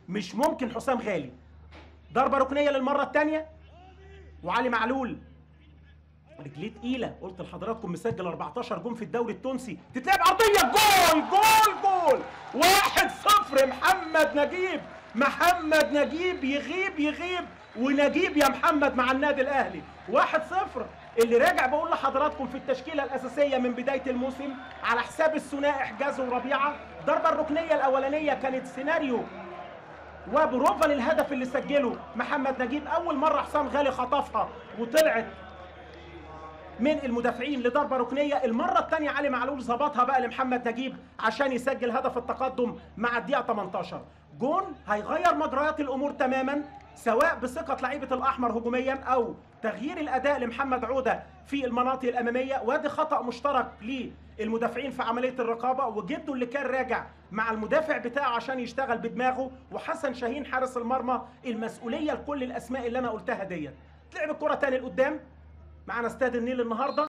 مش ممكن حسام غالي. ضربه ركنيه للمرة الثانية، وعلي معلول رجليه تقيلة، قلت لحضراتكم مسجل 14 جون في الدوري التونسي. تتلعب عرضية، جول جول جول، 1-0 محمد نجيب. محمد نجيب يغيب يغيب ونجيب يا محمد مع النادي الاهلي. 1-0. اللي راجع بقول لحضراتكم في التشكيلة الاساسية من بداية الموسم على حساب الثنائي حجازي وربيعة. الضربة الركنيه الاولانية كانت سيناريو وبروفا للهدف اللي سجله محمد نجيب. اول مرة حسام غالي خطفها وطلعت من المدافعين لضربه ركنيه. المرة الثانية علي معلول ظبطها بقى لمحمد نجيب عشان يسجل هدف التقدم مع الدقيقة 18. جون هيغير مجريات الامور تماما، سواء بثقة لعيبة الاحمر هجوميا او تغيير الاداء لمحمد عوده في المناطق الامامية. وادي خطا مشترك للمدافعين في عملية الرقابة، وجده اللي كان راجع مع المدافع بتاعه عشان يشتغل بدماغه، وحسن شاهين حارس المرمى. المسؤولية لكل الاسماء اللي انا قلتها ديت. تلعب الكره تاني لقدام. معانا استاد النيل النهارده.